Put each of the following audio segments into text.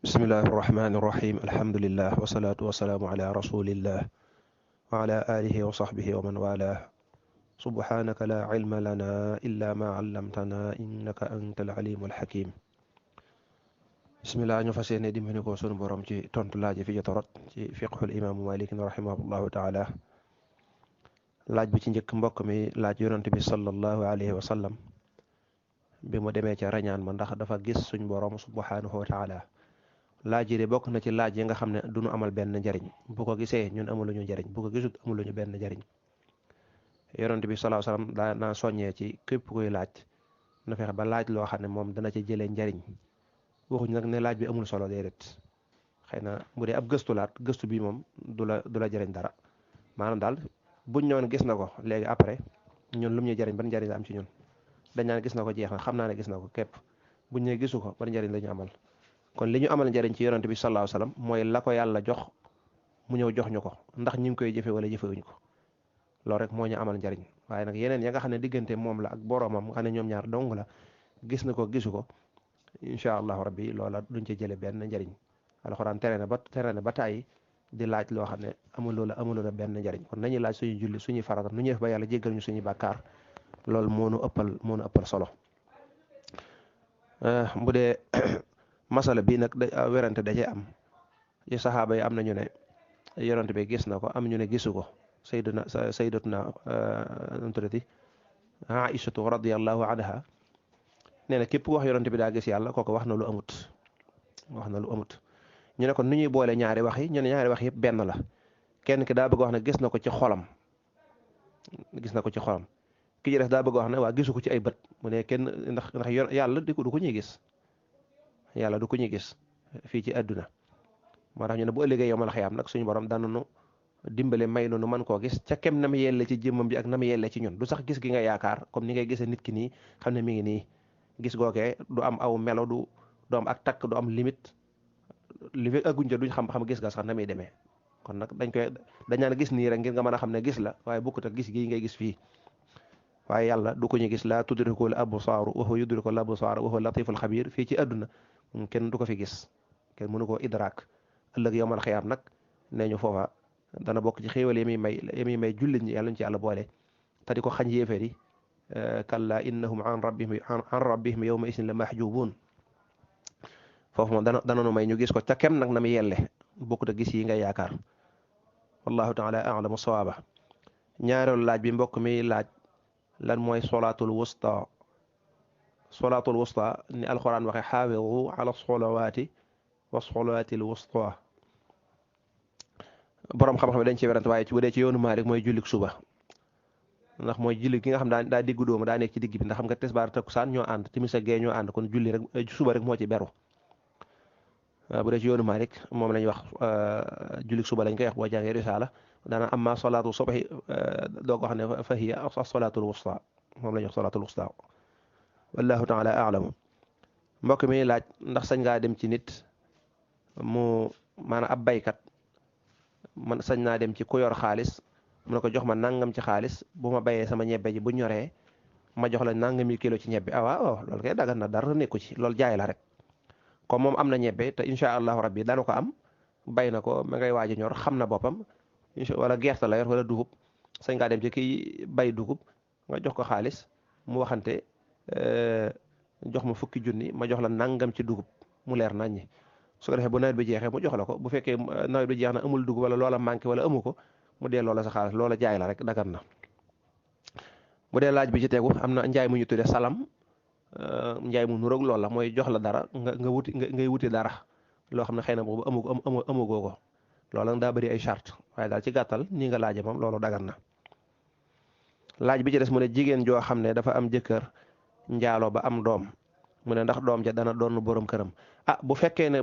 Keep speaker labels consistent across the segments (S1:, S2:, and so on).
S1: bismillahi irrahmani irrahim alhamdulillah wasalaatu wasalaamu ala rasulillah wa ala alihi wa sahbihi wa man walah subhanaka la ilma lana illa ma allamtana innaka anta alalimu alhakim bismillah ñu fas yéene dimbali ko sunu borom ci tontu laaj fi jotorot ci fiqhul imaamu malikin rahimahullahu taala laaj bi ci njëkk mbokk mi laaj yonent bi sallallahu alayhi wa sallam bi mu demee ca rañaan ma ndax dafa gis suñ borom subhanahu wa taala laaj yi de bokk na ci laaj yi nga xam ne duñu amal benn njariñ bu ko gisee ñun amuluñu njariñ bu ko gisut amuluñu benn njariñ yonent bi sallallahu alayhi wasallam daa naa soññee ci képp kuy laaj na fexe ba laaj loo xam ne moom dana ci jëlee njariñ waxuñ nag ne laaj bi amul solo déedéet xëy na bu dee ab gëstu bi moom du la jariñ dara maanaam daal buñ ñëwoon gis na ko léegi après ñun lu mu ñuy jariñ ban njariñ la am ci ñun dañ naan gis na ko jeex na xam naa ne gis na ko képp buñ ñëwee gisu ko ban njariñ la ñu amal kon li ñu amal njariñ ci yonent bi sallallahu alayhi wasallam mooy la ko yàlla jox mu ñëw jox ñu ko ndax ñu ngi koy jëfe wala jëfewuñ ko loolu rek moo ñu amal njariñ waaye nag yeneen ya nga xam ne diggante moom la ak boroomam nga xam ne ñoom ñaar dong la gis na ko gisu ko incha allahu rabbi loola duñ ci jële benn njariñ alxuraan tere na ba tàyyi di laaj loo xam ne amul la benn njariñ kon nañuy laaj suñu julli suñuy farata nu ñuy def ba yàlla jéggal ñu suñuy bàkkaar loolu moo nu ëppal solo bu dee masala bii nag werante dajee am ci saxaaba yi am na ñu ne yonent bi gis na ko am ñu ne gisu ko sayyidatuna tuddati Aïshatu radiyallahu anha nee na képp ku wax yonent bi daa gis yàlla kooku wax na lu amut ñu ne kon nu ñuy boole ñaari wax yi ñu ne ñaari wax yëpp benn la kenn ki daa bëgg wax ne gis na ko ci xolam ki ci des daa bëgg wax ne waa gisu ko ci ay bët mu ne kenn ndax yàlla du ko ñuy gis yàlla du ko ñuy gis fii ci àdduna moo tax ñu ne bu ëllëgee yomal xiyaam nag suñu borom dana nu dimbale may nu mën koo gis ca kem nam yelle ci jëmmam ji ak nam yelle ci ñun du sax gis gi nga yaakaar comme ni ngay gisee nit ki nii xam ne mi ngi nii gis googee du am aw melo du am ak takk du am limite li fi agguñ ca duñ xam gis ga sax na muy demee kon nag dañ naan gis nii rek ngir nga mën a xam ne gis la waaye bokkut ak gis gi ngay gis fii waaye yàlla du ko ñu gis laa tudrikul absaaru wa huwa yudrikul absaar wa huwa latiful xabiir fii ci àdduna kenn du ko fi gis kenn mënu koo idraak ëllëg yowmal xiyaam nag nee ñu foofa dana bokk ci xéewal yi muy may jullit ñi yàlla ñu ci yàlla boole te di ko xañ yéeféer yi kalla innahum an rabbihim yawma isin la mahjubuun foofu moom dana nu may ñu gis ko ca kem nag na mu yelle bokkut a gis yi ngay yaakaar wallahu taala a'lamu sawaaba ñaareelu laaj bi mbokk mi laaj lan mooy solaatul wusta ni alxuraan waxe xaafidu ala solawaati wa solaatil wusta boroom xam-xam yi dañ ci werante waaye bu dee ci yoonu Maalik mooy jullik suba ndax mooy julli ki nga xam daa diggu dóomu daa nekk ci digg bi ndax xam nga tisbaar takkusaan ñoo ànd timis ak gee ñoo ànd kon julli rek suba rek moo ci beru bu dee ci yoonu Maalik moom lañuy wax jullik suba lañ koy wax boo jàngee risaala daana amma solaatu subhi doo ko xam ne fa hiya as-solaatul wusta moom lañuy wax solaatul wusta wallahu taala a'lamu mbokk mi laaj ndax sañ ngaa dem ci nit mu maanaam ab baykat man sañ naa dem ci ku yor xaalis mu ne ko jox ma nangam ci xaalis bu ma bayee sama ñebbe ji bu ñoree ma jox la nangami kilo ci ñebbe waaw loolu kay dagan na dara nekku ci loolu jaay la rek comme moom am na ñebbe te incha allahu rabbi dana ko am bay na ko ma ngay waaj a ñor xam na boppam wala gerte la yor wala dugub sañ ngaa dem ci kiy bay dugub nga jox ko xaalis mu waxante jox ma fukki junni ma jox la nangam ci dugub mu leer naññi su ko defee bu nawet bi jeexee mu jox la ko bu fekkee nawet bi jeex na amul dugub wala loola manqué wala amu ko mu dee loola sa xaalis loola jaay la rek dagan na bu dee laaj bi ci tegu am na njaay mu ñu tuddee salam njaay mu nuroog loola mooy jox la dara ngay wuti dara loo xam ne xëy na boobu amugoo ko loola daa bëri ay charte waaye daal ci gàttal nii nga laaje moom loolu dagan na laaj bi ci des mu ne jigéen joo xam ne dafa am jëkkër njaalo ba am doom mu ne ndax doom ja dana doon borom këram bu fekkee ne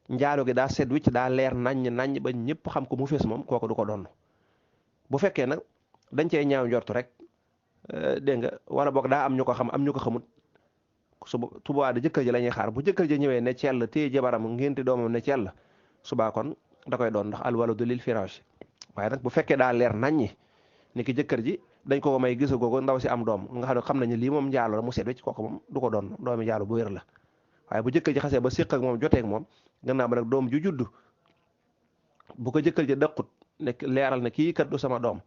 S1: njaalo gi daa set wicc daa leer naññ ba ñëpp xam ko mu fees moom kooku du ko doon bu fekkee nag dañ cey ñaaw njortu rek dégg nga wala boog daa am ñu ko xam am ñu ko xamut subaa da jëkkër ji la ñuy xaar bu jëkkër ji ñëwee ne cell téye jabaram ngénti doomam ne cell subaa kon da koy doon ndax alwaladu lil firaash waaye nag bu fekkee daa leer naññi ni ki jëkkër ji dañ ko may gisagoo ko ndaw si am doom nga xam ne xam nañu lii moom njaalo la mu set wecc kooku moom du ko doon doomi njaalo bu wér la waaye bu jëkkër ji xasee ba séq ak moom joteeg moom gannaaw ba nag doom ju judd bu ko jëkkër ji dëqut ne leeral ne kii kat du sama doom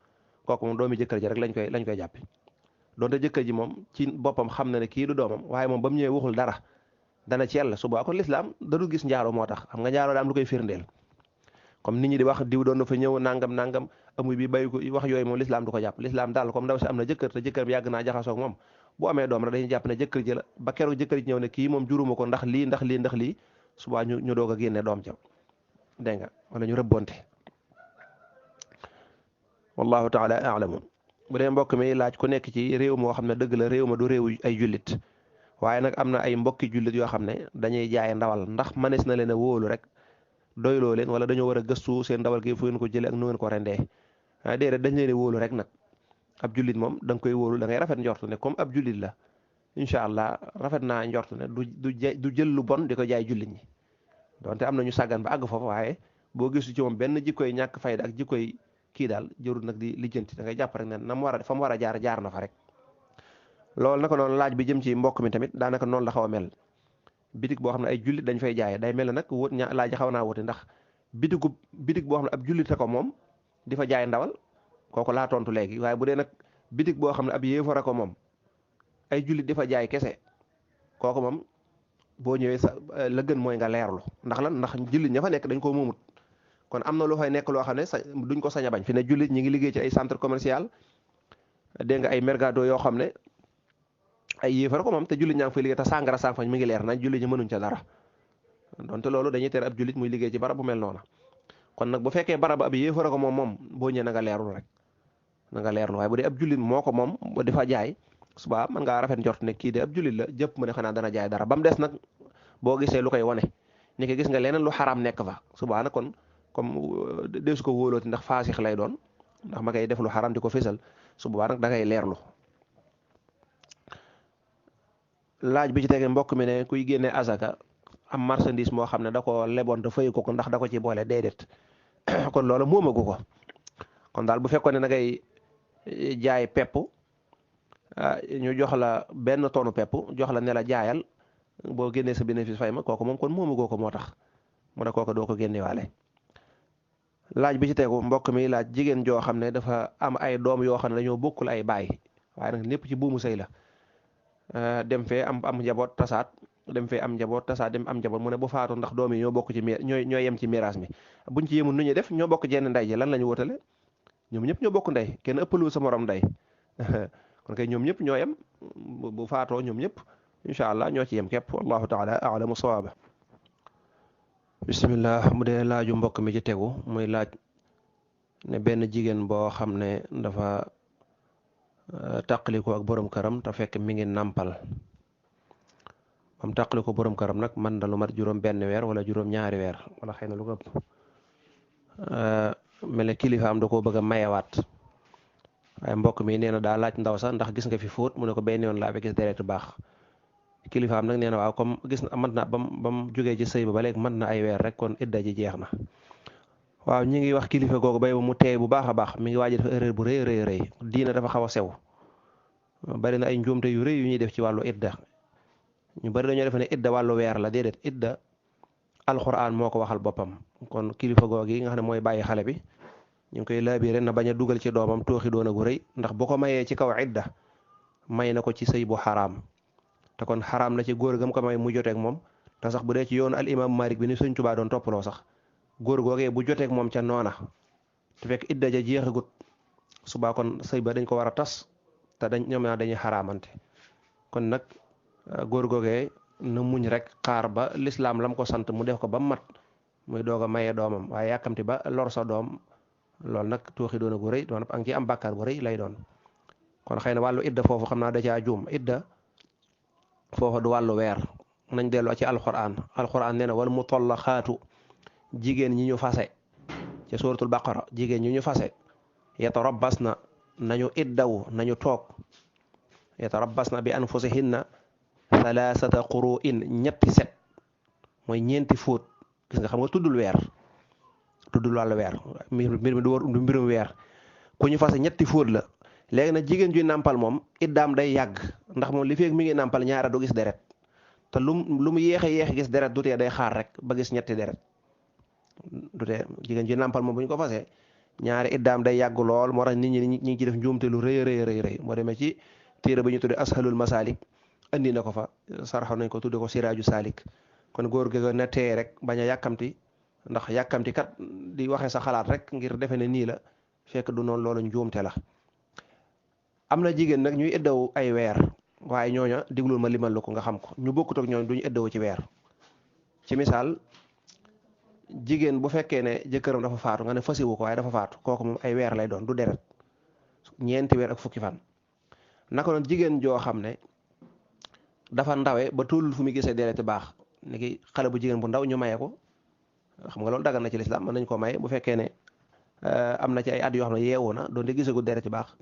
S1: kooku moom doomi jëkkër ji rek lañ koy jàppe donte jëkkër ji moom ci boppam xam na ne kii du doomam waaye moom ba mu ñëwee waxul dara dana ci yàlla suba kon lislaam da du gis njaaro moo tax xam nga njaaro daa am lu koy firndeel comme nit ñi di wax diw doon na fa ñëw nangam amuy bi bàyyi ko wax yooyu moom lislaam du ko jàpp lislaam daal comme ndaw si am na jëkkër te jëkkër bi yàgg naa jaxasoo ak moom bu amee doom rek dañuy jàpp ne jëkkër ji la ba keroog jëkkër ji ñëw ne kii moom juruma ko ndax lii suba ñu doog a génne doom ca dégg nga wala ñu rëbbonte wallahu taala alamu bu dee mbokk mi laaj ku nekk ci réew moo xam ne dëgg la réew ma du réew ay jullit waaye nag am na ay mbokki jullit yoo xam ne dañuy jaay ndawal ndax manees na leen a wóolu rek doyloo leen wala dañoo war a gëstu seen ndawal gi fu ngeen ko jëlee ak nu ngeen ko rendee déedéet dañ leen a wóolu rek nag ab jullit moom da nga koy wóolu da ngay rafet njort ne comme ab jullit la incha allah rafet naa njort ne du jël lu bon di ko jaay jullit ñi donte am na ñu sàggan ba àgg foofu waaye boo gisu ci moom benn jikkoy ñàkk fayda ak jikkoy kii daal jërul nag di lijjanti da ngay jàpp rek ne na mu war a fa mu war a jaar na fa rek loolu naka noonu laaj bi jëm ci mbokk mi tamit daanaka noonu la xaw a mel bitig boo xam ne ay jullit dañ fay jaay day mel ne nag wut laaj xaw naa wuti ndax bitig boo xam ne ab jullite ko moom di fa jaay ndawal kooku laa tontu léegi waaye bu dee nag bitig boo xam ne ab yéefar ko moom ay jullit di fa jaay kese kooku moom boo ñëwee sa la gën mooy nga leerlu ndax lan ndax jullit ña fa nekk dañ koo moomut kon am na lu fay nekk loo xam ne duñ ko sañ a bañ fi ne jullit ñi ngi liggéey ci ay centre commercial dégg nga ay mercado yoo xam ne ay yéefar ko moom te jullit ñaa ngi fay liggéey te sàngara sang fañ mi ngi leer nañ jullit ñi mënuñ ca dara donte loolu dañuy tere ab jullit muy liggéey ci barab bu mel noona kon nag bu fekkee barab ab yéefar ko moom boo ñëwee na nga leerlu rek na nga leerlu waaye bu dee ab jullit moo ko moom di fa jaay suba mën ngaa rafet njort ne kii de ab jullit la jëpp mu ne xanaa dana jaay dara ba mu des nag boo gisee lu koy wane ni ko gis nga leneen lu xaraam nekk fa suba nag kon comme deesu ko wóolooti ndax faasix lay doon ndax ma koy def lu xaraam di ko fésal su boobaa nag da ngay leerlu laaj bi ci tege mbokk mi ne kuy génne azaka am marchandise moo xam ne da ko leboon te fayu ko ndax da ko ci boole déedéet kon loolu moomagu ko kon daal bu fekkoon ne da ngay jaay pepp ñu jox la benn tonne pepp jox la ne la jaayal boo génnee sa bénéfice fay ma kooku moom kon moomagoo ko moo tax mu ne kooku doo ko génnewaale laaj bi ci tegu mbokk mi laaj jigéen joo xam ne dafa am ay doom yoo xam ne dañoo bokkul ay baay waaye nag lépp ci buumu sëy la dem fee am njaboot tasaat dem fee am njaboot tasaat dem am njaboot mu ne bu faatu ndax doom yi ñoo bokk ci ñooy yem ci miraas mi buñ ci yemul nu ñuy def ñoo bokk jenn ndey ji lan la ñu wutale ñoom ñëpp ñoo bokk ndey kenn ëppalul sa morom ndey kon kay ñoom ñëpp ñoo yem bu faatoo ñoom ñëpp incha allah ñoo ci yem képp wallahu taala alamu sawaaba bismillah mu dee laaju mbokk mi ci tegu muy laaj ne benn jigéen boo xam ne dafa tàqaliko ak borom këram te fekk mi ngi nàmpal am tàqaliko borom këram nag man na lu mat juróom benn weer wala juróom ñaari weer wala xëy na lu ko ëpp mel ne kilifa am da koo bëgg a mayewaat waaye mbokk mi nee na daa laaj ndaw sax ndax gis nga fi fóot mu ne ko benn yoon laa fi gis deret baax kilifaam nag nee na waaw comme gis na mën na bam jógee ci sëy ba léegi mën na ay weer rek kon idda ji jeex na waaw ñi ngi wax kilifa googu bay ba mu teey bu baax a baax mi ngi waaj dafa erreur bu rëy rëy rëy diina dafa xaw a sew bari na ay njuumte yu rëy yu ñuy def ci wàllu idda ñu bari dañoo def ne idda wàllu weer la déedéet idda alxuraan moo ko waxal boppam kon kilifa googu yi nga xam ne mooy bàyyi xale bi ñu ngi koy laabiré na bañ a dugal ci doomam tooxi doona gu rëy ndax bu ko mayee ci kaw idda may na ko ci sëy bu xaraam te kon xaraam na ci góor gam ko may mu joteeg moom te sax bu dee ci yoonu al imam Malik bi ni Sëñ Tuubaa doon toppaloo sax góor googee bu joteeg moom ca noona te fekk idda ja jeexagut subaa kon sëy ba dañ ko war a tas te ñoom naa dañuy xaraamante kon nag góor googee na muñ rek xaar ba lislaam lam ko sant mu def ko ba mat muy doog a maye doomam waaye yàkkamti ba lor sa doom loolu nag tooxi doona gu rëy doon ak ci am bàkkaar bu rëy lay doon kon xëy na wàllu idda foofu xam naa da caa juum idda foofa du wàllu weer nañ delloo ci alquran nee na wal mutallaxaatu jigéen ñi ñu fase ci suratul baqara jigéen ñi ñu fase yatarabbasna nañu iddawu nañu toog yatarabbasna bi anfusihinna thalathata quru'in ñetti set mooy ñeenti fóot gis nga xam nga tuddul weer tuddul wàllu weer mbir mi du mbirum weer ku ñu fase ñetti fóot la léegi nag jigéen juy nàmpal moom iddaam day yàgg ndax moom li feeg mi ngi nàmpal ñaara du gis deret te lu mu yéexe gis deret du tee day xaar rek ba gis ñetti deret du tee jigéen ji nàmpal moom bu ñu ko fasee ñaari iddaam day yàgg lool moo tax nit ñi ngi ci def njuumte lu rëy moo demee ci téere ba ñu tudde ashalul masalik andi na ko fa sarxo nañ ko tudde ko siraaju salik kon góor gi na tee rek bañ a yàkkamti ndax yàkkamti kat di waxee sa xalaat rek ngir defe ne nii la fekk du noonu loolu njuumte la. am na jigéen nag ñuy iddaw ay weer waaye ñooña diglul ma limal la ko nga xam ko ñu bokkut ak ñooñ duñu iddaw ci weer ci misaal jigéen bu fekkee ne jëkkëram dafa faatu nga ne fasiwu ko waaye dafa faatu kooku moom ay weer lay doon du deret ñeenti weer ak fukki fan. naka noonu jigéen joo xam ne dafa ndawe ba tollul fu muy gisee dereti baax ni ki xale bu jigéen bu ndaw ñu maye ko xam nga loolu dagan na ci lislaam mën nañ ko maye bu fekkee ne am na ci ay at yoo xam ne yeewu na doon de gisagul dereti baax.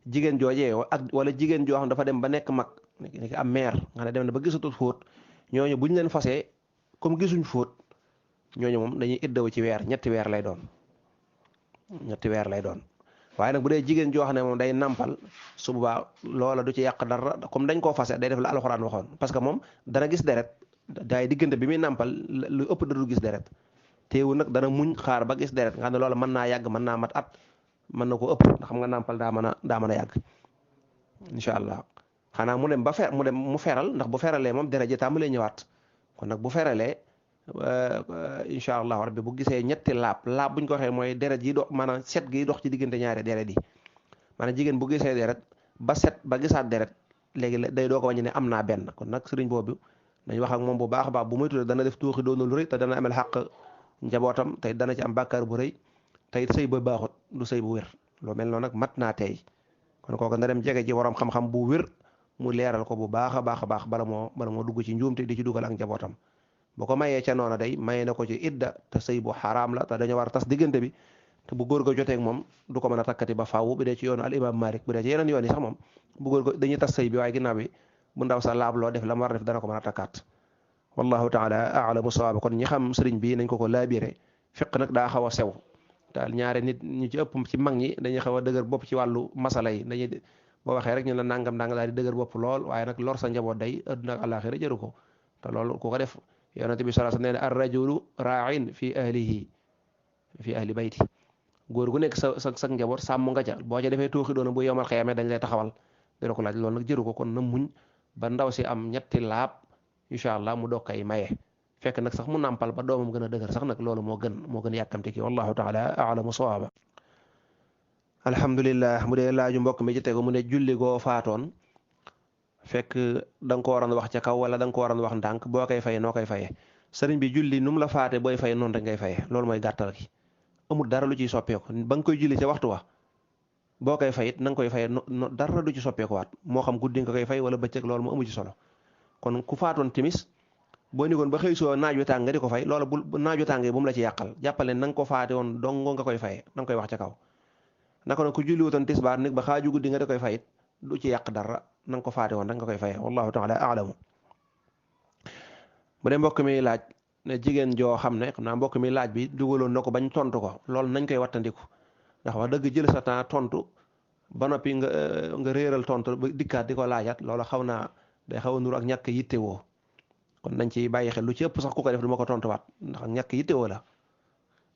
S1: jigéen joojee wala jigéen joo xam dafa dem ba nekk mag ni ki am mère nga ne dem na ba gisatul fóot ñooñu buñ leen fasee comme gisuñ fóot ñooñu moom dañuy iddaw ci weer ñetti weer lay doon waaye nag bu dee jigéen joo xam ne moom day nampal su boobaa loola du ci yàq dara comme dañ koo fase day def la alxuraan waxoon parce que moom dana gis deret daay diggante bi muy nampal lu ëpp da du gis deret teewu nag dana muñ xaar ba gis deret nga xam ne loola mën naa yàgg mën naa mat at mën na ko ëpp ndax xam nga nàmpal daa mën a yàgg incha allah xanaa mu dem mu feral ndax bu feralee moom deret ji tàmbalee ñëwaat kon nag bu feralee incha allah rabbi bu gisee ñetti laab buñ ko waxee mooy deret yi dox maanaam set gi dox ci diggante ñaari deret yi maanaam jigéen bu gisee deret ba set ba gisaat deret léegi day doo ko wàññi ne am naa benn kon nag sëriñ boobu dañ wax ak moom bu baax a baax bu muy tuddee dana def tuuxi doona lu rëy te dana amel xàq njabootam te dana ci am bàkkaar bu rëy tey sëy ba baaxut du sëy bu wér loo mel noonu nag mat naa tey kon kooku na dem jege ci waroom xam-xam bu wér mu leeral ko bu baax a baax bala moo dugg ci njuumte di ci dugal ak njabootam bu ko mayee ca noona day maye na ko ci idda te sëy bu xaraam la te dañu war a tas diggante bi te bu góor ga joteeg moom du ko mën a takkati ba faaw bu dee ci yoonu al imam Malik bu dee ci yeneen yoon yi sax moom bu góor ga dañuy tas sëy bi waaye ginnaaw bi bu ndaw sa laab loo def la mu war a def dana ko mën a takkaat wallahu taala a'lamu sawaab kon ñi xam sëriñ bi nañ ko laabire fiq nag daa xaw a sew daal ñaare nit ñu ci ëpp ci mag ñi dañuy xaw a dëgër bopp ci wàllu masala yi dañuy boo waxee rek ñu la nangam daal di dëgër bopp lool waaye nag lor sa njaboot day adduna ak àllaaxira jëru ko te loolu ku ko def yonent bi sallallahu alayhi wasallam nee na ar rajulu raa'in fi ahli bayti góor gu nekk sa njaboot sàmm nga ca boo ca defee tuuxi doona bu yomal xeyamee dañ lay taxawal dina ko laaj loolu nag jëru ko kon na muñ ba ndaw si am ñetti laab incha allah mu doog koy maye fekk nag sax mu nàmpal ba doomam gën a dëgër sax nag loolu moo gën yàkkamti ki wallahu taala a'lamu sawaaba alhamdulillah mu dee laaju mbokk mi ci tegu mu ne julli goo faatoon fekk da nga ko waroon wax ca kaw wala da nga ko waroon wax ndànk boo koy faye noo koy faye sëriñ bi julli nu mu la faate booy faye noonu rek ngay faye loolu mooy gàttal gi amul dara lu ciy soppeeku ba nga koy julli ca waxtu wa boo koy fay it na nga koy faye dara du ci soppeeku waat moo xam guddi nga koy fay wala bëccëg loolu moo amu ci solo kon ku faatoon timis boo nigoon ba xëy soo naaj wi tàng nga di ko fay loolu bu naaj wi tàngee bu mu la ci yàqal jàppale na nga ko faate woon dongo nga koy faye na nga koy wax ca kaw naka nag ku julli wutoon tisbaar nit ba xaaju guddi nga di koy fayit du ci yàq dara na nga ko faate woon rek nga koy faye wallahu taala a'lamu bu dee mbokk mi laaj ne jigéen joo xam ne xam naa mbokk mi laaj bi dugaloon na ko bañ tontu ko loolu nañ koy wattandiku ndax wax dëgg jël sa temps tontu ba noppi nga réeral tontu ba dikkaat di ko laajaat loolu xaw naa day xaw a nuru ak ñàkk yittewoo kon nañ ci bàyyi xel lu ci ëpp sax ku ko def du ma ko tontuwaat ndax ñàkk yittewoo la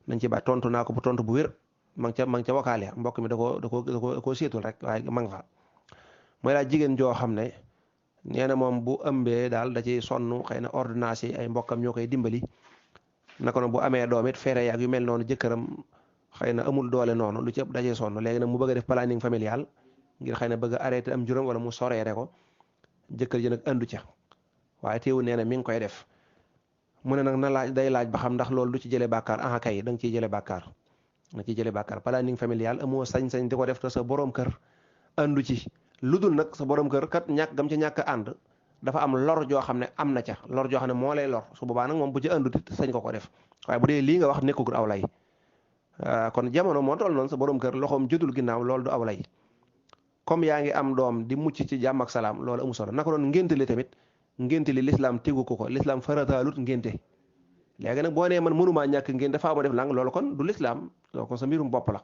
S1: nañ ci bàyyi tontu naa ko bu tontu bu wér ma ngi ca wakaale mbokk mi da koo seetul rek waaye ma nga fa mooy laa jigéen joo xam ne nee na moom bu ëmbee daal da ciy sonn xëy na ordonnance yi ay mbokkam ñoo koy dimbali naka noonu bu amee doom it fere yaag yu mel noonu jëkkëram xëy na amul doole noonu lu ci ëpp da ciy sonn léegi nag mu bëgg a def planning familial ngir xëy na bëgg a arrêté am juróom wala mu soreere ko jëkkër ji nag andu ca waaye teewul nee na mi ngi koy def mu ne nag day laaj ba xam ndax loolu du ci jëlee bàkkaar ah kay da nga ciy jëlee bàkkaar nga ciy jëlee bàkkaar planning familial amoo sañ-sañ di ko def te sa borom kër andu ci lu dul nag sa borom kër kat ñàkk gam ci ñàkk ànd dafa am lor joo xam ne am na ca lor joo xam ne moo lay lor su boobaa nag moom bu ci àndut it sañ ko def waaye bu dee lii nga wax nekkul aw lay kon jamono moo toll noonu sa borom kër loxoom jotul ginnaaw loolu du aw lay comme yaa ngi am doom di mucc ci jàmm ak salaam loolu amu solo naka doon ngénte li tamit ngénte li lislaam tegu ko lislaam farataalut ngénte léegi nag boo nee man mënumaa ñàkk ngénte faa ma def nang loolu kon du lislaam loolu kon sa mbirum bopp la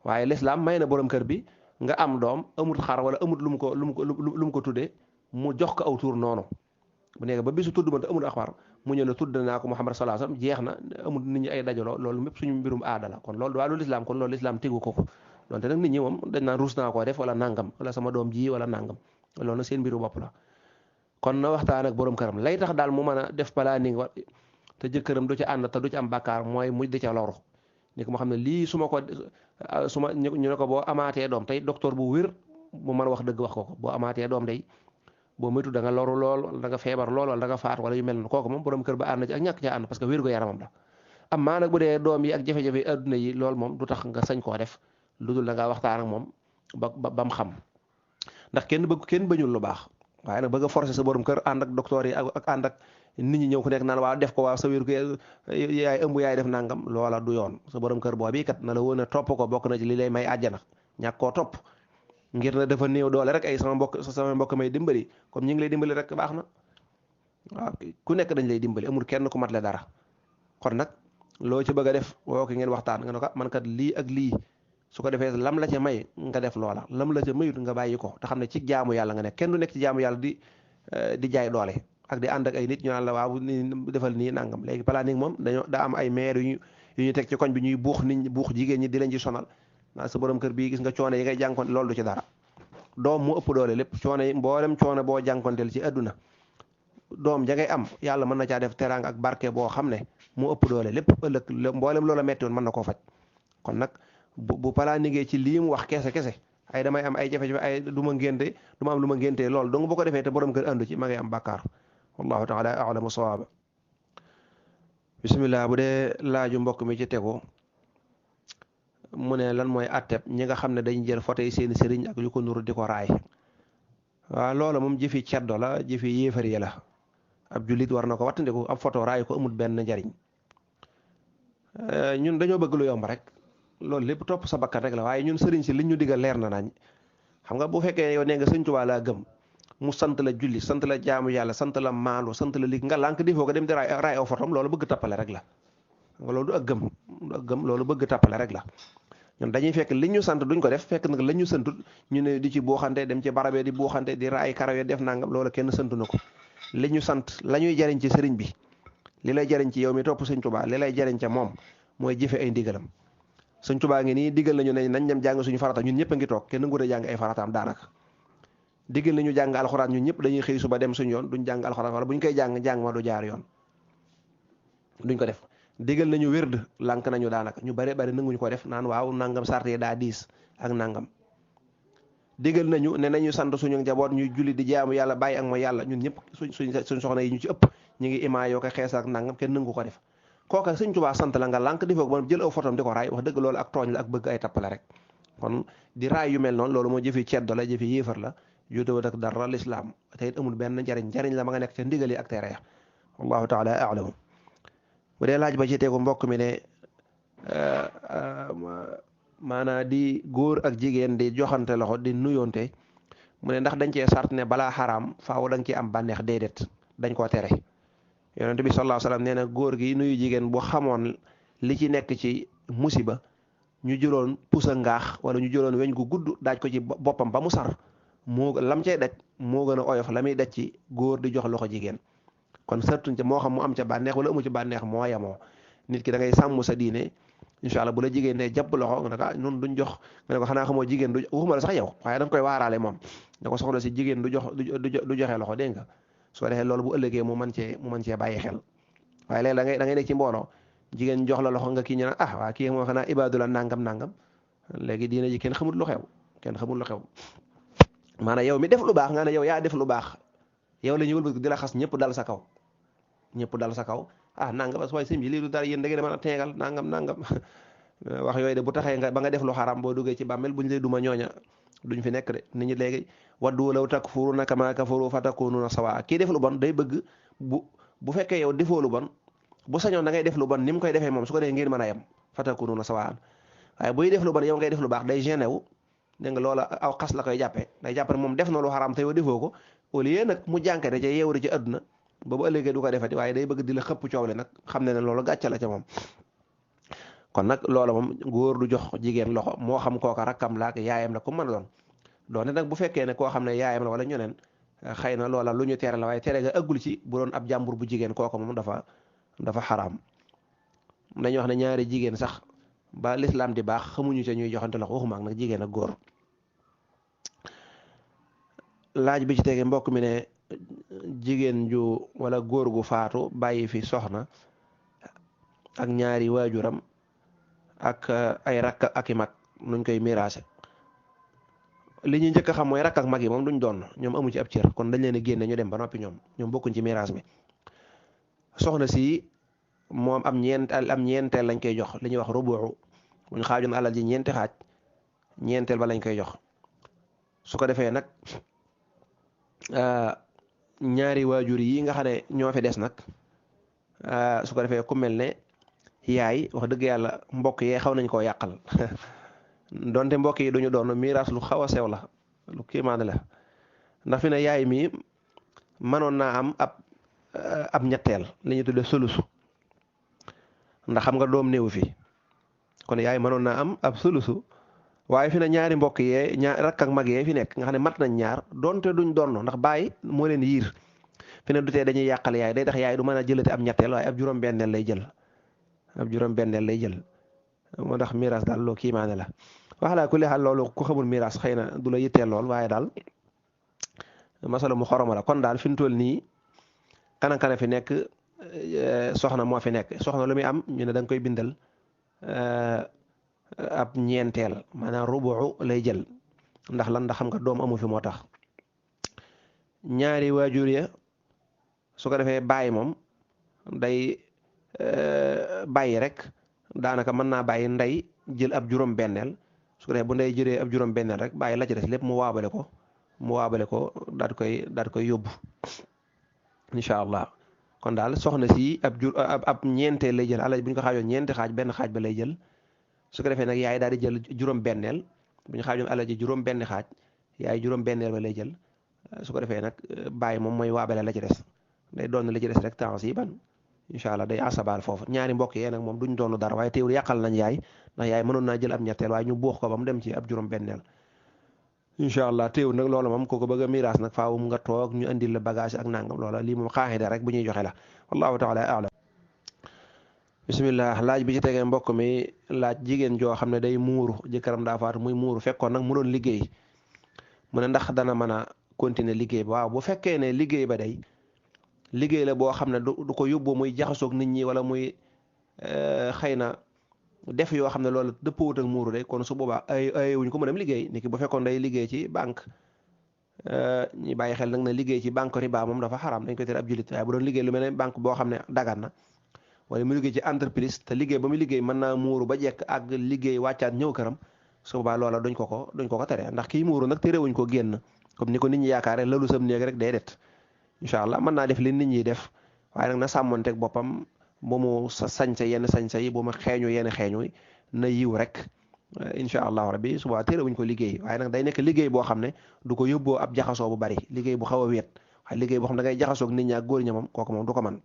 S1: waaye lislaam may na borom kër bi nga am doom amut xar wala amut lu mu ko tuddee mu jox ko aw tuur noonu bu nekk ba bisu tudd ma te amul axbar mu ñëw ne tudd naa ko Muhammad sallallahu alayhi wasallam jeex na amul nit ñi ay dajaloo loolu mépp suñu mbirum aada la kon loolu wàllu lislaam kon loolu lislaam tegu ko donte nag nit ñi moom dañ naan ruus naa koo def wala nangam wala sama doom ji wala nangam loolu na seen mbiru bopp la kon na waxtaan ak borom këram lay tax daal mu mën a def planning wa te jëkkëram du ci ànd te du ci am bàkkaar mooy mu di ca loru ni ko moo xam ne lii su ma ñu ne ko boo amaatee doom tey docteur bu wér bu mën a wax dëgg wax ko boo amaatee doom day boo moytu da nga loru lool wala da nga feebar lool wala da nga faat wala yu mel noonu kooku moom borom kër ba ànd ci ak ñàkk ca ànd parce que wér gu yaramam la am maa nag bu dee doom yi ak jafe-jafe yi adduna yi loolu moom du tax nga sañ koo def lu dul da ngaa waxtaan ak moom ba mu xam ndax kenn bañul lu baax waaye nag bëgg a forcer sa borom kër ànd ak docteur yi ak ànd ak nit ñi ñëw ku nekk naan waaw def ko waaw sa wér gu yaay ëmb yaay def nangam loola du yoon sa borom kër boobu kat na la woon a topp ko bokk na ci li lay may àjjana ñàkk koo topp ngir na dafa néew doole rek ay sama mbokk may dimbali comme ñi ngi lay dimbali rek baax na waaw ku nekk dañ lay dimbali amul kenn ku mat le dara kon nag loo ci bëgg a def woo ko ngeen waxtaan nga ne ko man kat lii ak lii su ko defee lam la ca may nga def loola lam la ca mayut nga bàyyi ko te xam ne ci jaamu yàlla nga nekk kenn du nekk ci jaamu yàlla di jaay doole ak di ànd ak ay nit ñu naan la waaw ni defal nii nangam léegi planning moom daa am ay maire yu ñu teg ci koñ bi ñuy buux nit ñi buux jigéen ñi di leen ci sonal naa sa borom kër bii gis nga coono yi ngay jànkonte loolu du ci dara doom mu ëpp doole lépp coono yi mboolem coono boo jànkonteel ci àdduna doom ja ngay am yàlla mën na caa def teraanga ak barke boo xam ne mu ëpp doole lépp ëllëg mboolem loola metti woon mën na koo faj kon nag bu planifié ci lii mu wax kese ay damay am ay jafe-jafe ay du ma ngénte du ma am lu ma ngénte loolu donc boo ko defee te borom kër àndu ci ma ngay am bàkkaar wallahu taala a'lamu sawaaba bismillah bu dee laaju mbokk mi ci tegu mu ne lan mooy atteb ñi nga xam ne dañ jël photo yi seeni sëriñ ak yu ko nuru di ko raay waaw loola moom jëfi ceddo la jëfi yéefar yi la ab jullit war na ko wattandiku ab photo raay ko amul benn njariñ ñun dañoo bëgg lu yomb rek loolu lépp topp sa bakkan rek la waaye ñun sëriñ si liñ ñu digal leer na nañ xam nga bu fekkee yow nee nga sëñ Tuubaa laa gëm mu sant la julli sant la jaamu yàlla sant la maandu sant la lig nga lànk defoo ko dem di raay aw fotom loolu bëgg tappale rek la loolu du ak gëm loolu bëgg tappale rek la ñun dañuy fekk li ñu sant duñ ko def fekk nag la ñu santut ñu ne di ci buuxante dem ci barabee di buuxante di raay karawe def nangam loolu kenn santu na ko li ñu sant la ñuy jariñ ci sëriñ bi li lay jariñ ci yow mi topp sëñ Tuubaa li lay jariñ ca moom mooy jëfe ay ndigalam sëñ Tuubaa ngi nii digal nañu ne nañ dem jàng suñu farata ñun ñëpp a ngi toog kenn nguur a jàng ay farataam daanaka digal nañu jàng alxuraan ñun ñëpp dañuy xëy suba dem suñu yoon duñ jàng alxuraan wala buñ koy jàng ma du jaar yoon duñ ko def digal nañu wérd lànk nañu daanaka ñu bari nanguñu ko def naan waaw nangam sarte daa diis ak nangam digal nañu ne nañu sant suñu njaboot ñuy julli di jaamu yàlla bàyyi ak mooy yàlla ñun ñëpp suñ soxna yi ñu ci ëpp ñu ngi imaa yoo ko xees ak nangam kenn nangu ko def kooka sëñ Tuubaa sant la nga lànk defoo ko ba jël aw fotom di ko raay wax dëgg loolu ak tooñ la ak bëgg ay tappale rek kon di raay yu mel noonu loolu moo jëfi ceddo la jëfi yéefar la jotewut ak dara lislaam te it amul benn njariñ la ma nga nekk ca ndigali ak tere ya wallahu taala a'lamu bu dee laaj ba ci teegu mbokk mi ne maanaa di góor ak jigéen di joxante loxo di nuyoonte mu ne ndax dañ cee sart ne balaa xaraam faaw da nga ciy am bànneex déedéet dañ koo tere yonent bi sallallahu alayhi wasallam nee na góor gi nuyu jigéen bu xamoon li ci nekk ci musiba ñu jëloon pusa ngaax wala ñu jëloon weñ gu gudd daaj ko ci boppam ba mu sar moo lam cay daj moo gën a oyof la muy daj ci góor di jox loxo jigéen kon sartuñ ca moo xam mu am ca bànneex wala amu ci bànneex moo yemoo nit ki da ngay sàmm sa diine incha allah bu la jigéen ne jàpp loxo nga ne ko noonu duñ jox nga ne ko xanaa xamoo jigéen du waxuma la sax yow waaye daf koy waaraale moom da ko soxla si jigéen du joxe loxo dégg nga soo defee loolu bu ëllëgee mu mën cee bàyyi xel waaye léegi da ngay nekk ci mbooloo jigéen jox la loxo nga kii ñu naan ah waa kii moo xanaa ibaadu la nangam léegi diine ji kenn xamul lu xew maanaam yow mi def lu baax nga ne yow yaa def lu baax yow la ñu wëlbati di la xas ñëpp dal sa kaw ah nangam waaye sëñ bi lii du dara yéen da ngeen mën a teegal nangam wax yooyu de bu taxee ba nga def lu xaram boo duggee ci bàmmeel buñ lay duma ñooña duñ fi nekk de nit ñi léegi waddu law takfuruuna kamaa kafaru fatakunuuna sawaa kii def lu bon day bëgg bu fekkee yow defoo lu bon bu sañoon da ngay def lu bon ni mu koy defee moom su ko defee ngeen mën a yem fatakunuuna sawaa waaye buy def lu bon yow ngay def lu baax day gêné wu dégg nga loola aw xas la koy jàppee day jàpp ne moom def na lu xaram te yow defoo ko au lieu nag mu jànkate ca yeewu ci àdduna ba bu ëllëgee du ko defati waaye day bëgg di la xëpp coow le nag xam ne loolu gàcce la ca moom kon nag loola moom góor du jox jigéen loxo moo xam kooka rakkam la ak yaayam la ku mën a doon nag bu fekkee ne koo xam ne yaayam la wala ñeneen xëy na loola lu ñu tere la waaye tere ga ëggul ci bu doon ab jàmbur bu jigéen kooku moom dafa xaraam. dañuy wax ne ñaari jigéen sax ba lislaam di baax xamuñu ca ñuy joxante loxo waxuma ak nag jigéen ak góor. laaj bi ci tege mbokk mi ne jigéen ju wala góor gu faatu bàyyi fi soxna ak ñaari waajuram ak ay rakk ak i mag nuñ koy miraase. li ñuy njëkk a xam mooy rakk ak mag yi moom duñ doon ñoom amu ci ab cër kon dañ leen a génne ñu dem ba noppi ñoom bokkuñ ci miraas mi. soxna si moom am ñeenteel lañ koy jox li ñuy wax rubu bu ñu xaajoon alal ji ñeenti xaaj ñeenteel ba lañ koy jox. su ko defee nag ñaari waajur yi nga xam ne ñoo fi des nag su ko defee ku mel ne yaay wax dëgg yàlla mbokk yee xaw nañ koo yàqal donte mbokk yi duñu doon miraas lu xaw a sew la lu kiimaane la ndax fi ne yaay mi mënoon naa am ab ñetteel li ñuy tudde sulusu ndax xam nga doom néew fi kon yaay mënoon naa am ab sulusu waaye fi ne ñaari mbokk yee rakk ak mag yee fi nekk nga xam ne mat nañ ñaar donte duñ doon ndax baay moo leen yiir fi ne du tee dañuy yàqal yaay day tax yaay du mën a jëlate ab ñetteel waaye ab juróom-benneel lay jël moo tax miraas daal loo kiimaane la wax laa ku li xaal loolu ku xamul miraas xëy na du la yitteel lool waaye daal masala mu xoroma la kon daal fi mu toll nii kana fi nekk soxna moo fi nekk soxna lu muy am ñu ne da nga koy bindal ab ñeenteel maanaam rubu lay jël ndax lan ndax xam nga doom amu fi moo tax. ñaari waajur ya su ko defee bàyyi moom day bàyyi rek daanaka mën naa bàyyi ndey jël ab juróom-benneel su ko defee bu ndey jëlee ab juróom-benneel rek bàyyi la ci des lépp mu waabale ko daal di koy yóbbu incha allah. kon daal soxna si ab ñeenteel lay jël alal bu ñu ko xaajoon ñeenti xaaj benn xaaj ba lay jël su ko defee nag yaay daal di jël juróom-benneel bu ñu xaajoon alal ji juróom-benn xaaj yaay juróom-benneel ba lay jël su ko defee nag bàyyi moom mooy waabale la ci des day doon la ci des rek temps yi ban incha allah day asabaal foofu ñaari mbokk yee nag moom duñ doonu dara waaye teewul yàqal nañ yaay ndax yaay mënoon naa jël ab ñetteel waaye ñu buux ko ba mu dem ci ab juróom-benneel incha allah teewul nag loolu moom kooku bëgg a miraas nag faaw nga toog ñu andil la bagage ak nangam loola lii moom xaaxida rek bu ñuy joxe la wallahu taala a'lam. bismillah laaj bi ci tegee mbokk mi laaj jigéen joo xam ne day muuru jëkkëram daa faatu muy muuru fekkoon nag mu doon liggéey mu ne ndax dana mën a continuer liggéey ba waaw bu fekkee ne liggéey ba day liggéey la boo xam ne du ko yóbbu muy jaxasoog nit ñi wala muy xëy na def yoo xam ne loolu dëppwut ak muuru de kon su boobaa ay wuñ ko mën a liggéey niki bu fekkoon day liggéey ci banque ñi bàyyi xel nag ne liggéey ci banque riba moom dafa xaraam dañ koy tere ab jullit waaye bu doon liggéey lu mel ne banque boo xam ne dagan na wala mu liggéey ci entreprise te liggéey ba mu liggéey mën naa muuru ba jekk ak liggéey wàccaat ñëw këram su boobaa loola duñ ko ko tere ndax kii muuru nag terewuñ ko génn comme ni ko nit ñi yaakaare lalu sam néeg rek day det incha allah mën naa def li nit ñi def waaye nag na sàmmonteeg boppam ba mu sañse yenn sañse yi ba mu xeeñu yenn xeeñu na yiw rek incha allahu rabbi suba terewuñ ko liggéey waaye nag day nekk liggéey boo xam ne du ko yóbboo ab jaxasoo bu bari liggéey bu xaw a wéet waaye liggéey boo xam ne da ngay jaxasoog nit ñi ak góor ña moom kooku moom du ko man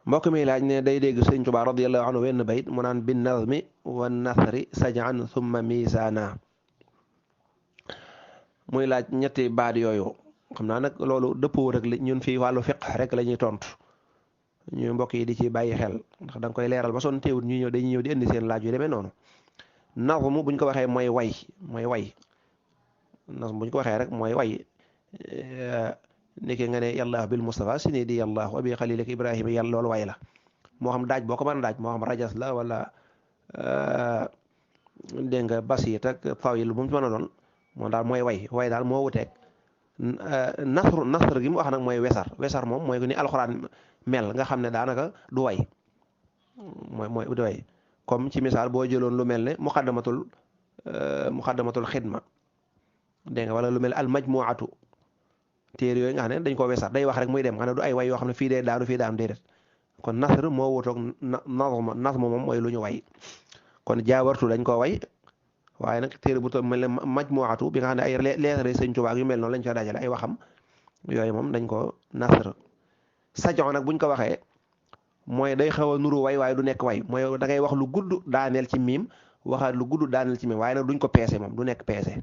S1: mbokk mi laaj ne day dégg sëñ Tuubaa radiyallahu anhu wenn bayit mu naan bin nazmi wa nasri saj'an thumma misaana muy laaj ñetti baat yooyu xam naa nag loolu dëppoo rek ñun fii wàllu fiq rek la ñuy tontu ñu mbokk yi di ci bàyyi xel ndax da nga koy leeral ba son teewut ñu ñëw dañuy ñëw di indi seen laaj yu demee noonu nazmu buñ ko waxee mooy way nazmu buñ ko waxee rek mooy way niki nga ne yàlla bil Mustafa si ni di yàlla abi xalilak Ibrahima yàlla loolu way la moo xam daaj boo ko mën a daaj moo xam rajas la wala dégg nga basit ak tawil bu mu ci mën a doon moom daal mooy way daal moo wuteeg nasr gi mu wax nag mooy wesar moom mooy ni alxuraan mel nga xam ne daanaka du way mooy du way comme ci misaal boo jëloon lu mel ne muqaddamatul xidma dégg nga wala lu mel ne al majmuatu téere yooyu nga xam ne dañ ko wesar day wax rek muy dem nga xam ne du ay way yoo xam ne fii dee daanu fii daanu déedéet kon nasr moo wutoog nazm moom mooy lu ñu way kon jaawartu dañ ko way waaye nag téere bu to mel ne majmuatu bi nga xam ne ay lettre Sëñ Tuubaa yu mel noonu lañ ko dajale ay waxam yooyu moom dañ ko nasr sajon nag buñ ko waxee mooy day xaw a nuru way waaye du nekk way mooy da ngay wax lu gudd daaneel ci miim waxaat lu gudd daaneel ci miim waaye nag duñ ko peese moom du nekk peese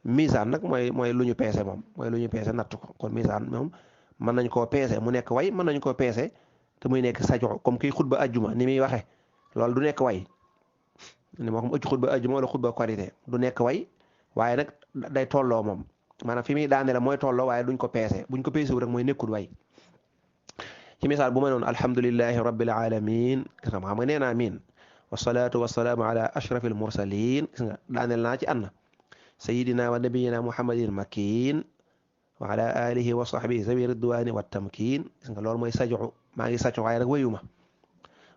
S1: misaan nag mooy lu ñu peese moom mooy lu ñu peese natt ko kon misaan moom mën nañ koo peese mu nekk way mën nañ koo peese te muy nekk sajo comme kiy xutba ajjuma ni muy waxe loolu du nekk way ni moo xam ëcc xutba ajjuma wala xutba korité du nekk way waaye nag day tolloo moom maanaam fi muy daane la mooy tolloo waaye duñ ko peese buñ ko peese wu rek mooy nekkul way ci misaal bu ma noon alhamdulillahi rabbil alamin gis nga xam nga nee naa miin wasalaatu wasalaamu ala ashrafil mursalin gis nga daaneel naa ci anna sayidina wa nabiyina muhammadin makin wa ala alihi wa sahbihi zawi ridwani wa tamkin gis nga loolu mooy sajo maa ngi saco waaye nag wayuma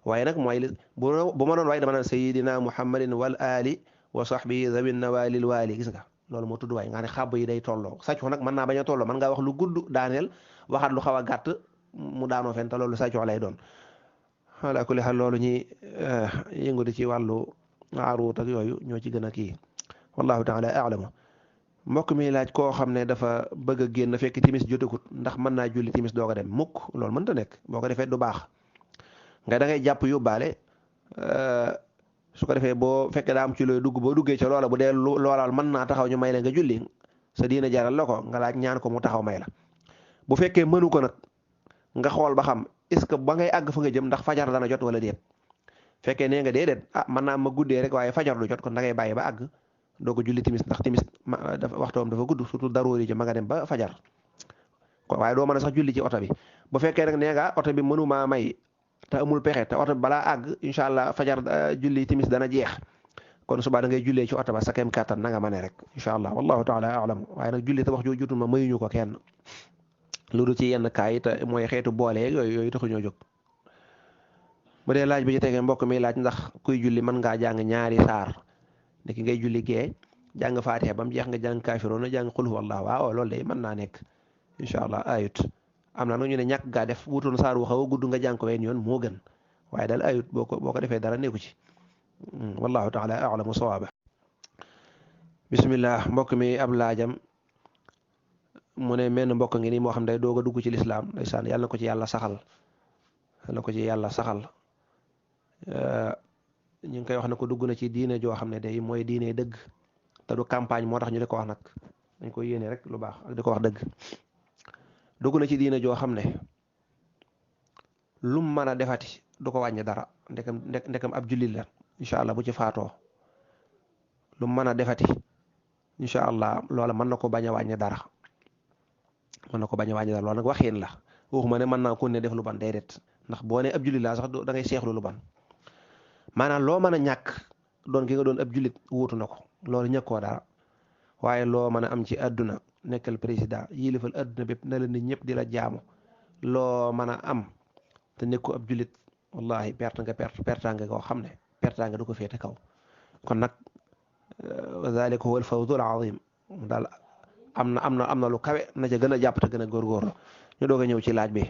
S1: waaye nag mooy bu ma doon waaye dama naan sayidina muhammadin wal ali wa sahbihi zawi nawalil wali gis nga loolu moo tudd waay nga ne xàbb yi day tolloo saco nag mën naa bañ a tolloo mën ngaa wax lu gudd daaneel waxaat lu xaw a gàtt mu daanoo fen te loolu saco lay doon ala kulli xaal loolu ñi yëngu di ci wàllu aruut ak yooyu ñoo ci gën a kii wallahu taala alamu mbokk mi laaj koo xam ne dafa bëgg a génn fekk timis jotagut ndax mën naa julli timis doo ko dem mukk loolu mënta nekk boo ko defee du baax nga da ngay jàpp yóbbaale su ko defee boo fekkee daa am ci looy dugg boo duggee ca loola bu dee loolaal mën naa taxaw ñu may la nga julli sa diina jaral la ko nga laaj ñaan ko mu taxaw may la bu fekkee mënu ko nag nga xool ba xam est-ce que ba ngay àgg fa nga jëm ndax fajar dana jot wala déet fekkee nee nga déedéet mën naa ma guddee rek waaye fajar du jot kon da ngay bàyyi ba àgg doo ko julli timis ndax timis waxtoom dafa gudd surtout daroori ji ma nga dem ba fajar waaye doo mën a sax julli ci oto bi bu fekkee nag nee nga oto bi mënumaa may te amul pexe te oto bi balaa àgg incha allah fajar julli timis dana jeex kon suba da ngay jullee ci oto ba sa kem kàttan na nga mane rek incha allah wallahu taala alam waaye nag julli te wax joo jutul ma mayuñu ko kenn lu du ci yenn kaay te mooy xeetu boole yooyu taxu ñoo jóg bu dee laaj bi ci tege mbokk mi laaj ndax kuy julli mën ngaa jàng ñaari saar ne ki ngay julli gee jàng faatiha ba mu jeex nga jàng kaafiroona jàng qul huwallahu waaw loolu de mën naa nekk incha allah ayut am na nag ñu ne ñàkk gaa def wutoon saar wu xaw a gudd nga jàng ko wenn yoon moo gën waaye daal ayut boo ko defee dara nekku ci wallahu taala alamu sawaaba bismillah mbokk mi ab laajam mu ne menn mbokk ngi nii moo xam day doog a dugg ci lislaam ndeysaan yàlla na ko ci yàlla saxal yàlla na ko ci yàlla saxal ñu ngi koy wax ne ko dugg na ci diine joo xam ne day mooy diine dëgg te du campagne moo tax ñu di ko wax nag dañ koy yéene rek lu baax ak di ko wax dëgg dugg na ci diine joo xam ne lum mën a defati du ko wàññi dara ndekam ab jullit la incha allah bu ci faatoo lum mën a defati incha allah loola mën na ko bañ a wàññi dara mën na ko bañ a wàññi dara loolu nag waxin la waxuma ne mën naa ko ne def lu ban déedéet ndax boo ne ab jullit laa sax da ngay seexlu lu ban maanaam loo mën a ñàkk doon ki nga doon ab jullit wuutu na ko loolu ñàkkoo dara waaye loo mën a am ci àdduna nekkal président yilifal àdduna bépp na la nit ñëpp di la jaamu loo mën a am te nekku ab jullit wallahi pertaange koo xam ne pertaange du ko féete kaw kon nag wa zalika huwa al fawzul azim daal am na lu kawe na ca gën a jàpp te gën a góorgóorlu ñu doog a ñëw ci laaj bi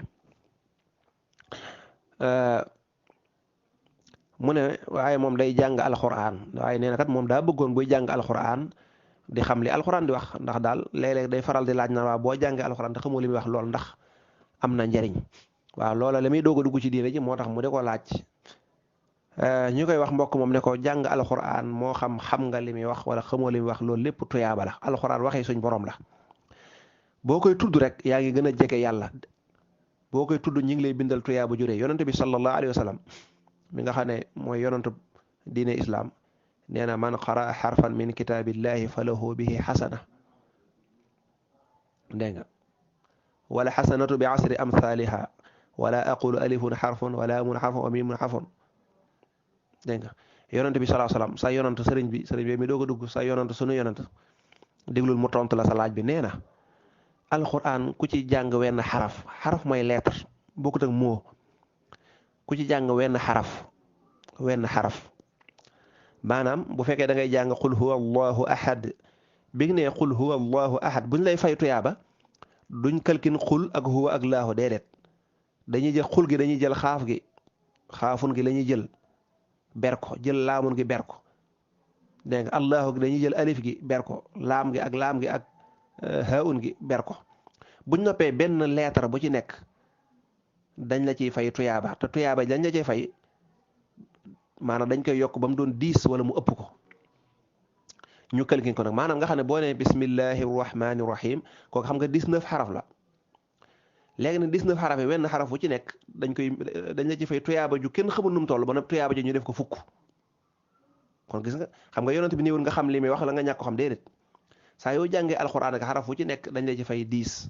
S1: mu ne waaye moom day jàng alxuraan waaye nee na kat moom daa bëggoon buy jàng alxuraan di xam li alxuraan di wax ndax daal léeg-léeg day faral di laaj na waa boo jàngee alxuraan te xamoo li muy wax lool ndax am na njariñ waaw loola la muy doog a dugg ci diine ji moo tax mu di ko laaj ñu koy wax mbokk moom ne ko jàng alxuraan moo xam nga li muy wax wala xamoo li muy wax loolu lépp tuyaaba la alxuraan waxee suñ borom la boo koy tudd rek yaa ngi gën a jege yàlla boo koy tudd ñi ngi lay bindal tuyaaba juree yonente bi sallallahu alayhi wa sallam mi nga xam ne mooy yonantu diine islam nee na man qaraa xarfan min kitaabillahi fa lahu bihi xasana dégg nga wala xasanatu bi asri amthaliha wala aqulu alifun xarfun wala mun xarfun wa mimun xarfun dégg nga yonant bi salaa salaam sa yonant sëriñ bi mi doog a dugg sa yonant sunu yonant déglul mu tontu la sa laaj bi nee na alquran ku ci jàng wenn xaraf mooy lettre bokkut ak moo ku ci jàng wenn xaraf maanaam bu fekkee da ngay jàng qul huwa allahu ahad bi nga ne qul huwa allahu ahad buñ lay fay tuyaaba duñ kalkin xul ak huwa ak laahu déedéet dañuy jël xul gi dañuy jël xaafun gi la ñuy jël berko jël laamun gi berko dégg nga allahu gi dañuy jël alif gi berko laam gi ak haun gi berko buñ noppee benn lettre bu ci nekk dañ la ciy fay tuyaaba te tuyaaba dañ la ciy fay maanaam dañ koy yokk ba mu doon 10 wala mu ëpp ko ñu calculé ko nag maanaam nga xam ne boo nee bismillahi rahmani rahim kooku xam nga 19 xaraf la léegi nag 19 xaraf yi wenn xaraf bu ci nekk dañ la ci fay tuyaaba ju kenn xamul nu mu toll ba nag tuyaaba ji ñu def ko fukk kon gis nga xam nga yonent bi néewul nga xam li muy wax la nga ñàkk ko xam déedéet saa yoo jàngee alxuraan ak xaraf bu ci nekk dañ la ci fay 10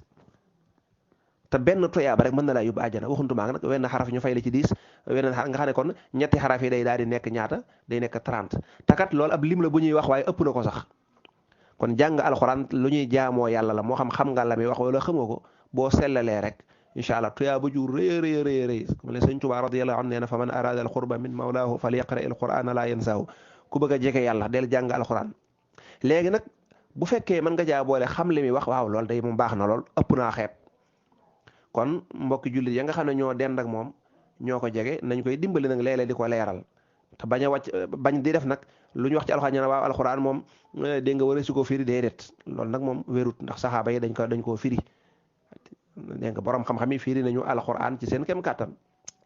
S1: te benn tuyaaba rek mën na laa yóbbu àjjana waxuntumaa nag wenn xaraf ñu fay la ci 10 wenn nga xam ne kon ñetti xaraf yi day daal di nekk ñaata day nekk 30 takat loolu ab lim la bu ñuy wax waaye ëpp na ko sax kon jàng alxuraan lu ñuy jaamoo yàlla la moo xam nga la muy wax wala xamoo ko boo sellalee rek incha allah tuyaaba ju rëy rëy rëy rëy comme le sëñ Tuubaa radiyallahu anhu nee na fa man arada al qurba min mawlaahu fal yaqra al qur'ana la yansahu ku bëgg a jege yàlla del jàng alxuraan léegi nag bu fekkee mën nga jaa boole xam li muy wax waaw loolu day moom baax na lool ëpp naa xeeb kon mbokki jullit ya nga xam ne ñoo dend ak moom ñoo ko jege nañ koy dimbali nag léeg-léeg di ko leeral te bañ a wàcc bañ di def nag lu ñu wax ci alxuraan ñu ne waaw alxuraan moom dégg nga war a su ko firi déedéet loolu nag moom wérut ndax saxaaba yi dañ koo firi dégg nga borom xam-xam yi firi nañu alxuraan ci seen kem kàttan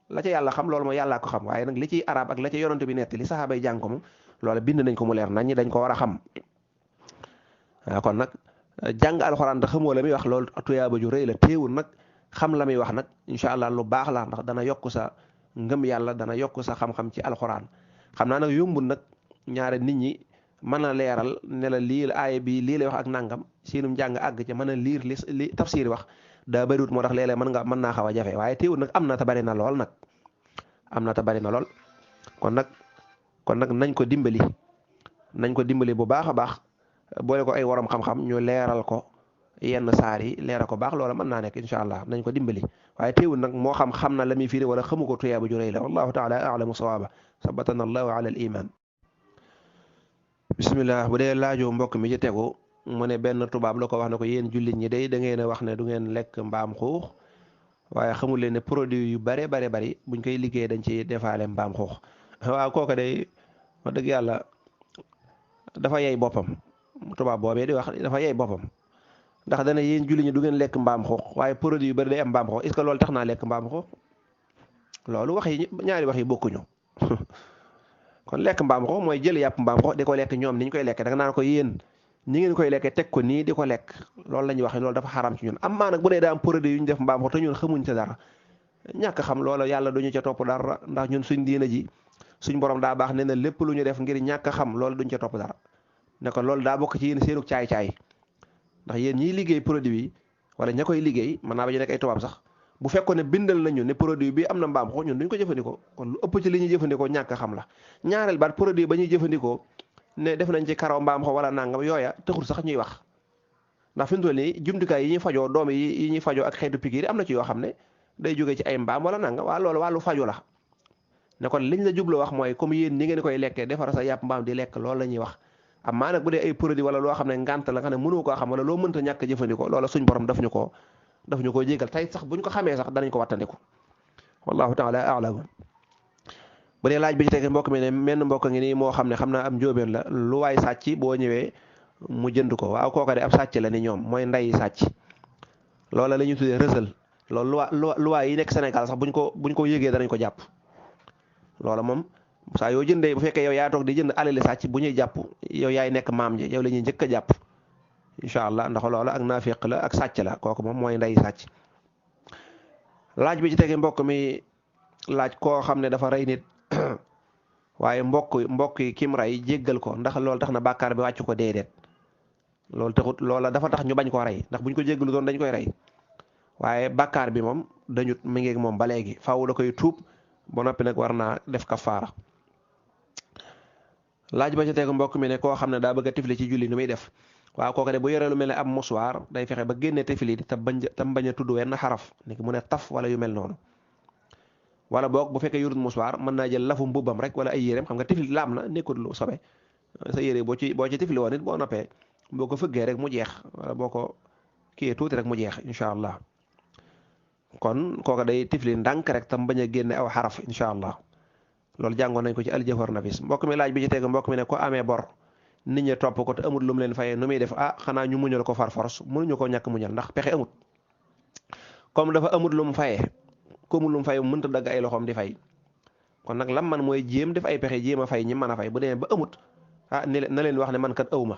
S1: la ca yàlla xam loolu mooy yàllaa ko xam waaye nag li ciy arab ak la ca yonante bi netti li saxaaba yi jàng ko moom loolu bind nañ ko mu leer nañ ñi dañ ko war a xam waaw kon nag jàng alxuraan te xamoo la muy wax loolu tuyaaba ju rëy la teewul nag xam la muy wax nag incha allah lu baax la ndax dana yokk sa ngëm yàlla dana yokk sa xam-xam ci alxuraan xam naa nag yombul nag ñaare nit ñi mën a leeral ne la lii aaya bi lii lay wax ak nangam siinum jàng àgg ci mën a liir li tafsir wax daa bëriwut moo tax léeg-léeg mën naa xaw a jafe waaye teewul nag am na te bari na lool nag am na te bari na lool kon nag nañ ko dimbali bu baax a baax boole ko ay waram xam-xam ñu leeral ko yenn saar yi leeral ko baax loola mën naa nekk incha allah nañ ko dimbali waaye teewul nag moo xam na la muy firi wala xamu ko tuyaaba ju rëy la wallahu taala a'lamu sawaaba sabatana allahu ala al iman bismillah bu dee laaju mbokk mi ci tegu mu ne benn tubaab la ko wax ne ko yéen jullit ñi day da ngeen a wax ne du ngeen lekk mbaam xuux waaye xamul leen ne produit yu bare bari buñ koy liggéey dañ ci defaale mbaam xuux waaw kooku day wax dëgg yàlla dafa yey boppam tubaab boobee di wax dafa yey boppam ndax dana yéen jullit ñi du ngeen lekk mbaam xuux waaye produit yu bari day am mbaam xuux est-ce que loolu tax naa lekk mbaam xuux loolu ñaari wax yi bokkuñu kon lekk mbaam xuux mooy jël yàpp mbaam xuux di ko lekk ñoom ni ñu koy lekk da nga naan ko yéen ñi ngeen koy lekkee teg ko nii di ko lekk loolu la ñuy wax loolu dafa xaram ci ñun am maa nag bu dee daa am produit yu ñu def mbaam xuux te ñun xamuñ ca dara ñàkk xam loola yàlla duñu ca topp dara ndax ñun suñ diina ji suñ borom daa baax ne na lépp lu ñu def ngir ñàkk xam loolu duñ ca topp dara ne ko loolu daa bokk ci yéen seenu caay-caay ndax yéen ñiy liggéey produit yi wala ña koy liggéey mën naa ba ñu nekk ay tubaab sax bu fekkoon ne bindal nañu ne produit bi am na mbaam xuux ñun duñ ko jëfandikoo kon lu ëpp ci li ñuy jëfandikoo ñàkk xam la ñaareel baat produit ba ñuy jëfandikoo ne def nañ ci karaw mbaam xuux wala nangam yooya taxul sax ñuy wax ndax fi mu toll nii jumtukaay yi ñuy fajoo doom yi ñuy fajoo ak xeetu pikiir am na ci yoo xam ne day jógee ci ay mbaam wala nangam waa loolu wàllu faju la ne kon liñ la jublu wax mooy comme yéen ñi ngeen koy lekkee defar sa yàpp mbaam di lekk loolu la ñuy wax amaa nag bu dee ay produit wala loo xam ne ngànt la nga xam ne mënoo koo xam wala loo mënta ñàkk jëfandikoo loola suñ borom daf ñu koo jégal tey sax buñ ko xamee sax danañ ko wattandiku wallahu taala a'lam bu dee laaj bi ci teg mbokk mi ne menn mbokk ngi nii moo xam ne xam naa am njóobeen la lu waay sàcc boo ñëwee mu jënd ko waaw kooka de ab sàcc la ni ñoom mooy nday sàcc loola la ñuy tuddee rësal loolu luwaay yi nekk Sénégal sax buñ ko yëgee danañ ko jàpp loola moom saa yoo jëndee bu fekkee yow yaa toog di jënd alali sàcc bu ñuy jàpp yow yaay nekk maam ji yow la ñuy njëkk a jàpp incha allah ndax loola ak naafiq la ak sàcc la kooku moom mooy nday sàcc laaj bi ci tege mbokk mi laaj koo xam ne dafa rey nit waaye mbokk yi kim rey jéggal ko ndax loolu tax na bàkkaar bi wàcc ko déedéet loolu taxut loola dafa tax ñu bañ koo rey ndax buñ ko jéggalu doon dañ koy rey waaye bàkkaar bi moom dañut mi ngi moom ba léegi faaw da koy tuub ba noppi nag war naa def kafaara laaj ba ci tegu mbokk mi ne koo xam ne daa bëgg a tifli ci julli nu muy def waaw kooku de bu yoree lu mel ne am musuwaar day fexe ba génne tifli di tam bañ a tudd wenn xaraf ni mu ne taf wala yu mel noonu wala boog bu fekkee yorut musuwaar mën naa jël lafu mbubbam rek wala ay yéreem xam nga tifli laam na nekkul lu sobe sa yére boo ci tifli woon it boo noppee boo ko fëggee rek mu jeex wala boo ko kiyee tuuti rek mu jeex incha allah kon kooka day tifli ndànk rek tam bañ a génne aw xaraf incha allah loolu jàngoon nañ ko ci aljawhar nafis mbokk mi laaj bi ci tegu mbokk mi ne ko amee bor nit ñi topp ko te amul lu mu leen fayee nu muy def xanaa ñu muñal ko far force mënuñu ko ñàkk muñal ndax pexe amut comme dafa amut lu mu fayee comme lu mu fay mënta dagg ay loxoom di fay kon nag lam man mooy jéem def ay pexe jéem a fay ñi mën a fay bu demee ba amut na leen wax ne man kat awma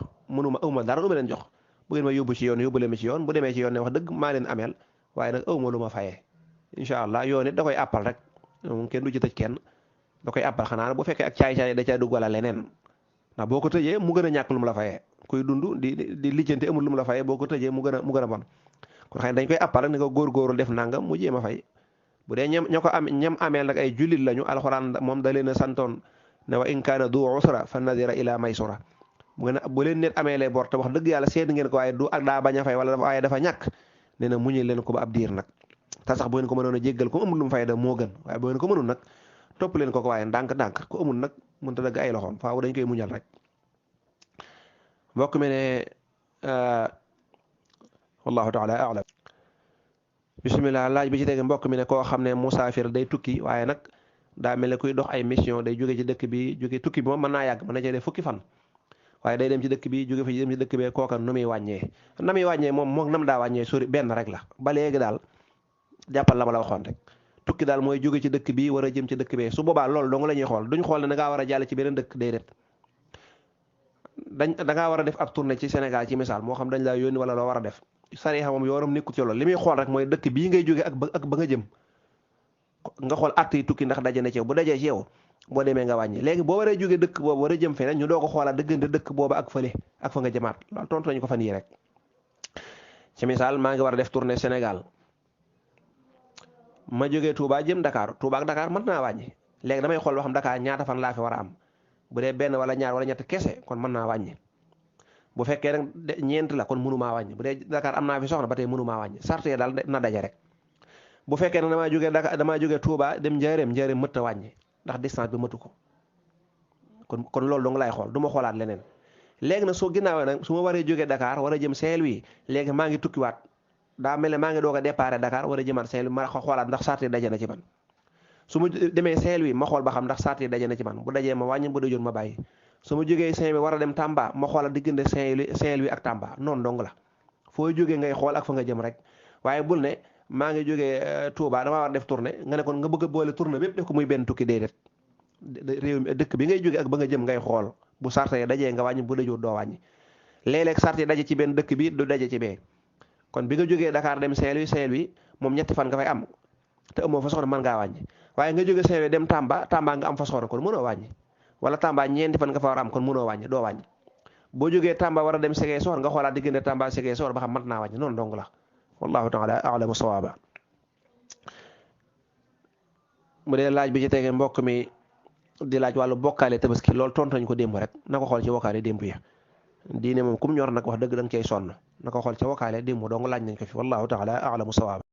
S1: dara lu ma leen jox bu ngeen ma yóbbu ci yoon yóbbu leen ma ci yoon bu demee ci yoon ne wax dëgg maa leen ameel waaye nag awma lu ma fayee incha allah yoon it da koy àppal rek moom kenn du ci tëj kenn da koy àppal xanaa bu fekkee ak caay-caay da caa dugg wala leneen ndax boo ko tëjee mu gën a ñàkk lu mu la fayee kuy dund di lijjanti amul lu mu la fayee boo ko tëjee mu gën a bon kon xëy dañ koy àppal rek ni ko góorgóorlu def nangam mu jéem a fay bu dee ña ko am ñam ameel nag ay jullit lañu alxuraan moom da leen a santoon ne wa in kaana du usra fa nadira ila maysura bu leen nit ameelee bor te wax dëgg yàlla seet ngeen ko waaye du ak daa bañ a fay wala waaye dafa ñàkk nee na muñu leen ko ba ab diir nag te sax bu ngeen ko mënoon a jéggal ko amul lu mu fay da moo gën waaye bu ngeen ko mënul nag topp leen ko waaye ndànk-ndànk ko amul nag mënta dëgg ay loxoom faaw dañ koy muñal rek mbokk mi ne wallahu taala a'lam bismillah laaj bi ci tege mbokk mi ne koo xam ne musaafir day tukki waaye nag daa mel ne kuy dox ay mission day jóge ci dëkk bi jóge tukki bi moom mën naa yàgg mën na cee def fukki fan waaye day dem ci dëkk bi jóge fa dem ci dëkk bee kooka nu muy wàññee moom nam daa wàññee sori benn rek la ba léegi daal jàppal la ma la waxoon rek tukki daal mooy jóge ci dëkk bi war a jëm ci dëkk bee su boobaa loolu dong la ñuy xool duñ xool ne da ngaa war a jàll ci beneen dëkk déedéet da ngaa war a def ab tournée ci Sénégal ci misaal moo xam dañ laa yónni wala loo war a def sariya moom yoonam nekkut ci loolu li muy xool rek mooy dëkk bii ngay jóge ak ba nga jëm nga xool att yi tukki ndax daje na ci yow bu dajee ci yow boo demee nga wàññi léegi boo waree jóge dëkk boobu war a jëm feneen ñu doo ko xoolaat dëggante dëkk boobu ak fële ak fa nga jëmaat loolu tontu nañu ko fan yii rek ci misaal maa ngi war a def tournée Sénégal ma jógee Touba jëm Dakar Touba ak Dakar mën naa wàññi léegi damay xool ba xam Dakar ñaata fan laa fi war a am bu dee benn wala ñaar wala ñett kese kon mën naa wàññi bu fekkee nag ñeent la kon mënumaa wàññi bu dee Dakar am naa fi soxna ba tey mënumaa wàññi sart yi daal na daje rek bu fekkee nag damaa jógee Dakar damaa jógee Touba dem Njaaréem mëtt a wàññi ndax distance bi mëtu ko kon loolu dong laay xool du ma xoolaat leneen léegi nag soo ginnaawee nag su ma waree jógee Dakar war a jëm Saint-Louis léegi maa ngi tukkiwaat daa mel ne maa ngi doog a déparé Dakar war a jëmaat Saint-Louis ma xoolaat ndax sart yi daje na ci man su ma demee Saint-Louis ma xool ba xam ndax sart yi daje na ci man bu dajee ma wàññi bu dajoon ma bàyyi su ma jógee Saint-Louis war a dem Tamba ma xoolal diggante Saint-Louis ak Tamba noonu dong la foo jógee ngay xool ak fa nga jëm rek waaye bul ne maa ngi jógee Touba damaa war def tournée nga ne kon nga bëgg a boole tournée bépp def ko muy benn tukki déedéet réew mi dëkk bi ngay jógee ak ba nga jëm ngay xool bu sart yi dajee nga wàññi bu dajoo doo wàññi léeg-léeg sart yi daje ci benn dëkk bi du daje ci bee kon bi nga jógee Dakar dem Saint-Louis moom ñetti fan nga fay am te amoo fa soxna mën ngaa wàññi waaye nga jógee Saint-Louis dem Tamba nga am fa soxna kon mënoo wàññi wala Tamba ñeenti fan nga fa war a am kon mënoo wàññi doo wàññi boo jógee Tamba war a dem Ziguinchor nga xoolaat diggante Tamba Ziguinchor ba xam mat naa wàññi noonu dong la wallahu taala a'lamu sawaaba mu dee laaj bi ci tege mbokk mi di laaj wàllu bokkaale tabaski loolu tontu nañ ko démb rek na ko xool ci wokkaale démb ya diine moom kum ñor nag wax dëgg da nga cay sonn na ko xool ci wokkaale démb dong laaj nañ ko fi wallahu taala a'lamu sawaaba